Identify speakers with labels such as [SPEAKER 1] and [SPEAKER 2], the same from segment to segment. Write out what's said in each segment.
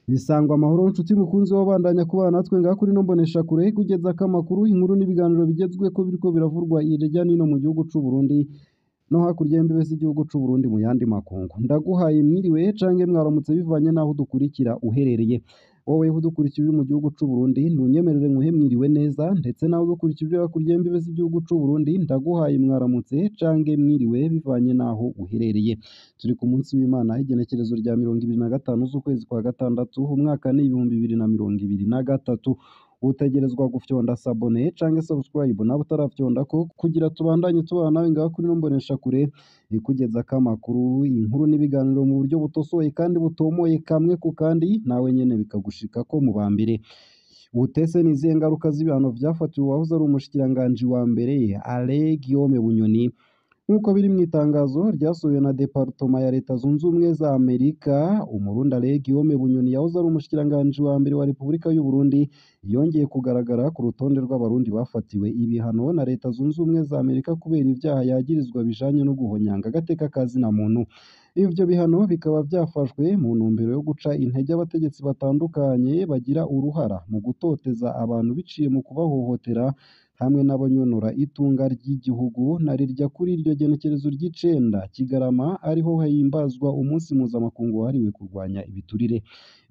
[SPEAKER 1] Isangwa amahoro nshuti mukunzi wabandanya kubana natwe ngaha kuri ino mboneshakure kugeza ko amakuru, inkuru n'ibiganiro bigezweko biriko biravurwa hirya no hino mu gihugu c'u Burundi no hakurya y'imbibe z'igihugu c'u Burundi mu yandi makungu. Ndaguhaye mwiriwe canke mwaramutse bivanye n'aho udukurikira uherereye. Wowe udukurikira uri mu gihugu c'u Burundi ntunyemerere nkuhe mwiriwe neza, ndetse nawe udukurikira uri hakurya y'imbibe z'igihugu c'u Burundi ndaguhaye mwaramutse canke mwiriwe bivanye n'aho uherereye. Turi ku munsi w'Imana, igenekerezo rya 25 z'ukwezi kwa gatandatu, umwaka ni 2023. Utegerezwa gufyonda s'abonner canke subscribe nawe utarafyondako kugira tubandanye tubana nawe ngaha kuri ino mboneshakure ikugezako amakuru, inkuru n'ibiganiro mu buryo butosoye kandi butomoye kamwe ku kandi, nawe nyene bikagushikako mu ba mbere. Utese ni izihe ngaruka z'ibihano vyafatiwe uwahoze ari umushikiranganji wa mbere Alain Guillaume Bunyoni? Nk'uko biri mw'itangazo ryasohowe na Departoma ya Leta Zunze Ubumwe za Amerika, Umurundi Alain Guillaume Bunyoni yahoze ari umushikiranganji wa mbere wa Repubulika y'u Burundi yongeye kugaragara ku rutonde rw'abarundi bafatiwe ibihano na Leta Zunze Ubumwe za Amerika kubera ivyaha yagirizwa bijanye no guhonyanga agateka ka zina muntu. Ivyo bihano bikaba vyafashwe mu ntumbero yo guca intege abategetsi batandukanye bagira uruhara mu gutoteza abantu biciye mu kubahohotera hamwe n'abanyonora itunga ry'igihugu, na rirya kuri iryo genekerezo ry'icenda Kigarama ariho himbazwa umunsi mpuzamakungu wahariwe kurwanya ibiturire.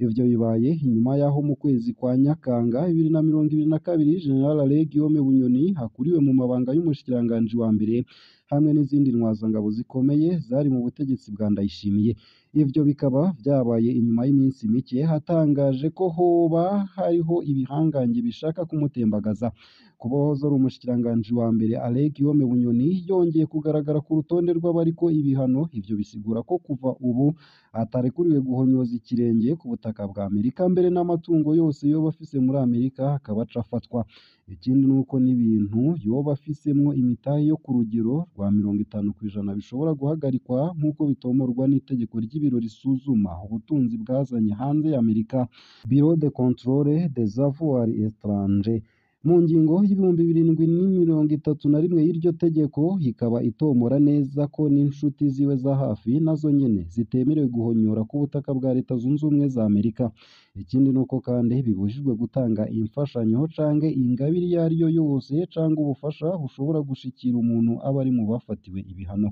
[SPEAKER 1] Ivyo bibaye inyuma y'aho mu kwezi kwa Nyakanga 2022 General Alain Guillaume Bunyoni akuriwe mu mabanga y'umushikiranganji wa mbere hamwe n'izindi ntwazangabo zikomeye zari mu butegetsi bwa Ndayishimiye. Ivyo bikaba vyabaye inyuma y'iminsi mike hatangaje ko hoba hariho ibihangange bishaka kumutembagaza. Kuba uwahoze ari umushikiranganji wa mbere Alain Guillaume Bunyoni yongeye kugaragara ku rutonde rw'abariko ibihano, ivyo bisigura ko kuva ubu atarekuriwe guhonyoza ikirenge ku butaka bwa Amerika, mbere n'amatungo yose yoba afise muri Amerika akaba aca afatwa. Ikindi nuko n'ibintu yoba afisemwo imitahe yo ku rugero rwa 50% bishobora guhagarikwa nk'uko bitomorwa n'itegeko ry'ibiro risuzuma ubutunzi bwazanye hanze ya Amerika, Bureau de contrôle des avoirs étrangers. Mu ngingo y'7031 y'iryo tegeko ikaba itomora neza ko n'inshuti ziwe za hafi nazo nyene zitemerewe guhonyora ku butaka bwa Leta Zunze Ubumwe za Amerika. Ikindi nuko kandi bibujijwe gutanga imfashanyo canke ingabire iyo ariyo yose canke ubufasha bushobora gushikira umuntu aba ari mu bafatiwe ibihano.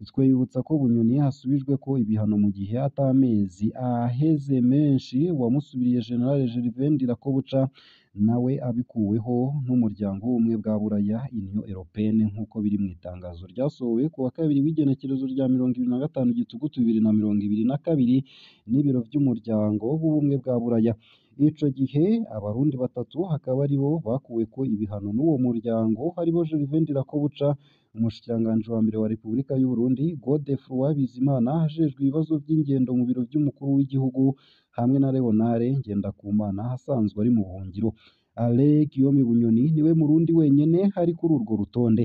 [SPEAKER 1] Twibutsa ko Bunyoni hasubijweko ibihano mu gihe ata mezi aheze menshi uwamusubiriye General Gervais Ndirakobuca nawe abikuweho n'umuryango w'ubumwe bwa Buraya, Union Européenne, nk'uko biri mw'itangazo ryasohowe ku wa kabiri w'igenekerezo rya 25 Gitugutu 2022 n'ibiro vy'umuryango w'ubumwe bwa Buraya. Ico gihe abarundi batatu hakaba aribo bakuweko ibihano n'uwo muryango, aribo Gervais Ndirakobuca, umushikiranganji wa mbere wa Repubulika y'u Burundi, Godefroid Bizimana ajejwe ibibazo vy'ingendo mu biro vy'umukuru w'igihugu, hamwe na Leonard Ngendakumana asanzwe ari mu buhungiro. Alain Guillaume Bunyoni niwe murundi wenyene ari kuri urwo rutonde.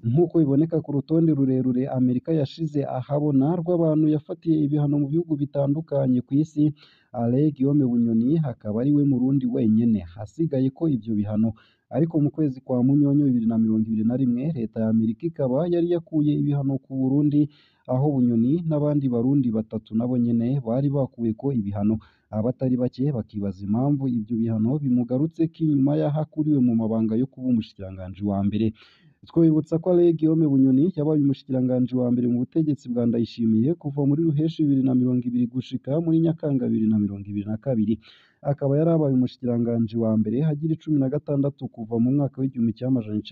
[SPEAKER 1] Nk'uko biboneka ku rutonde rurerure Amerika yashize ahabona rw'abantu yafatiye ibihano mu bihugu bitandukanye kw'isi, Alain Guillaume Bunyoni akaba ariwe murundi wenyene hasigaye ko ivyo bihano. Ariko mu kwezi kwa Munyonyo 2021 leta ya Amerika ikaba yari yakuye ibihano ku Burundi, aho Bunyoni n'abandi barundi batatu nabo nyene bari bakuweko ibihano. Abatari bake bakibaza impamvu ivyo bihano bimugarutseko inyuma y'aho akuriwe mu mabanga yo kuba umushikiranganji wa mbere. Twibutsa ko Alain Guillaume Bunyoni yabaye umushikiranganji wa mbere mu butegetsi bwa Ndayishimiye kuva muri Ruheshi 2020 gushika muri Nyakanga 2022. Akaba yarabaye umushikiranganji wa mbere hagira 16 kuva mu mwaka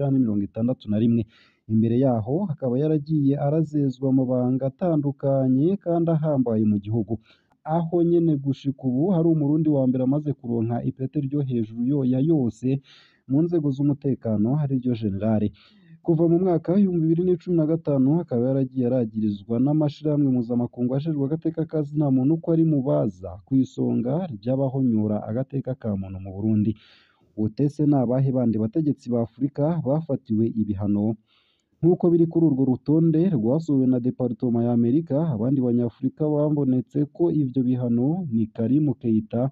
[SPEAKER 1] w'1961. Imbere yaho akaba yaragiye arazezwa amabanga atandukanye kandi ahambaye mu gihugu. Aho nyene gushika ubu hari umurundi wa mbere amaze kuronka ipete ryo hejuru ya yose mu nzego z'umutekano ariryo generale. Kuva mu mwaka w'2015 akaba yaragiye aragirizwa n'amashirahamwe mpuzamakungu ajejwe agateka ka zina muntu ko ari mu baza kw'isonga ry'abahonyora agateka ka muntu mu Burundi. Utese n'abahe bandi bategetsi ba Afurika bafatiwe ibihano? Nk'uko biri kuri urwo rutonde rwasohowe na Departoma ya Amerika, abandi banyafurika babonetse ko ivyo bihano ni Karim Keita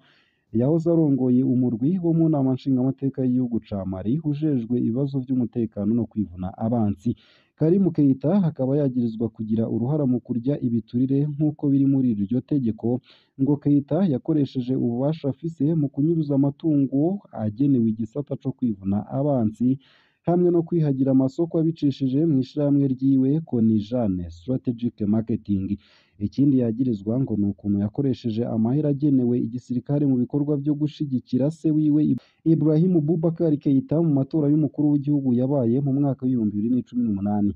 [SPEAKER 1] yahoze arongoye umurwi wo mu nama nshingamateka y'igihugu ca Mali ujejwe ibibazo vy'umutekano no kwivuna abansi. Karim Keita akaba yagirizwa kugira uruhara mu kurya ibiturire nk'uko biri muri iryo tegeko. Ngo Keita yakoresheje ububasha afise mu kunyuruza amatungo agenewe igisata co kwivuna abansi hamwe no kwihagira amasoko abicishije mw'ishirahamwe ryiwe Konijane Strategic Marketing. Ikindi yagirizwa ngo ni ukuntu yakoresheje amahera agenewe igisirikare mu bikorwa vyo gushigikira se wiwe Ibrahim Boubacar Keita mu matora y'umukuru w'igihugu yabaye mu mwaka w'2018.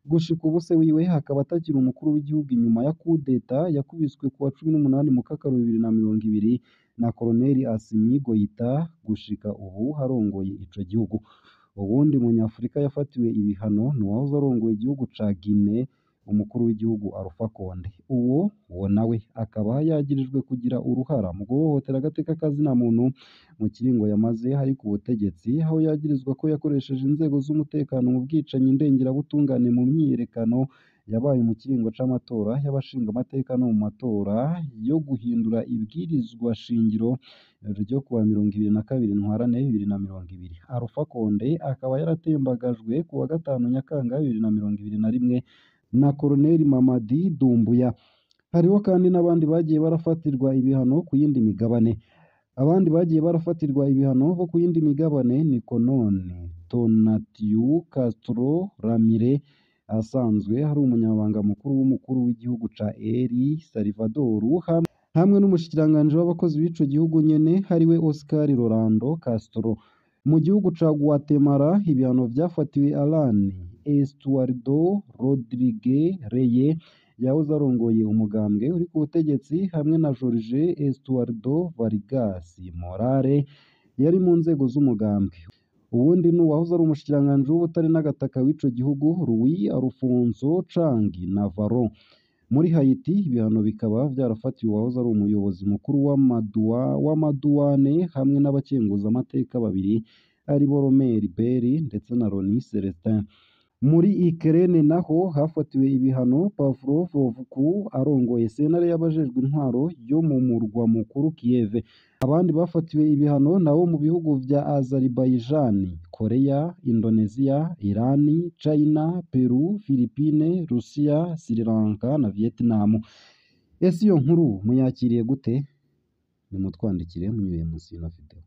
[SPEAKER 1] Gushika ubu se wiwe akaba atakiri umukuru w'igihugu inyuma ya kudeta yakubiswe kuwa 18 Mukakaro 2020 na Colonel Assimi Goita, gushika ubu arongoye ico gihugu. Uwundi munyafurika yafatiwe ibihano ni uwahoze arongoye igihugu ca Guinea, umukuru w'igihugu Alpha Condé. Uwo nawe akaba yagirijwe kugira uruhara mu guhohotera agateka ka zina muntu mu kiringo yamaze ari ku butegetsi, aho yagirizwa ko yakoresheje inzego z'umutekano mu bwicanyi ndengerabutungane mu myiyerekano yabaye mu kiringo c'amatora y'abashingamateka no mu matora yo guhindura ibwirizwa shingiro ryo kuwa 22 Ntwarante 2020. Alpha Condé akaba yaratembagajwe kuwa 5 Nyakanga 2021 na Colonel Mamadi Doumbouya. Hariho kandi n'abandi bagiye barafatirwa ibihano ku yindi migabane. Abandi bagiye barafatirwa ibihano bo ku yindi migabane ni Konon Tonatiuh Castro Ramire asanzwe ari umunyamabanga mukuru w'umukuru w'igihugu ca El Salvador, hamwe n'umushikiranganji w'abakozi b'ico gihugu nyene ariwe Oscar Rolando Castro. Mu gihugu ca Guatemala ibihano vyafatiwe Alan Estuardo Rodriguez Reyes yahoze arongoye umugambwe uri ku butegetsi hamwe na Jorge Estuardo Vargas Morales yari mu nzego z'umugambwe. Uwundi ni uwahoze ari umushikiranganji w'ubutare n'agataka w'ico gihugu Luis Alfonso Chang Navarro. Muri Haiti ibihano bikaba vyarafatiwe uwahoze ari umuyobozi mukuru w'amaduwane hamwe n'abakenguzamateka babiri aribo Romer Berry ndetse na Rony Celestin. Muri Ukraine naho hafatiwe ibihano Pavlo Vovku arongoye sentare y'abajejwe intwaro yo mu murwa mukuru Kiev. Abandi bafatiwe ibihano nabo mu bihugu vya Azerbaijan, Korea, Indonesia, Iran, China, Peru, Philippines, Russia, Sri Lanka na Vietnam. Ese iyo nkuru muyakiriye gute? Nimutwandikire munyuriye munsi y'ino video.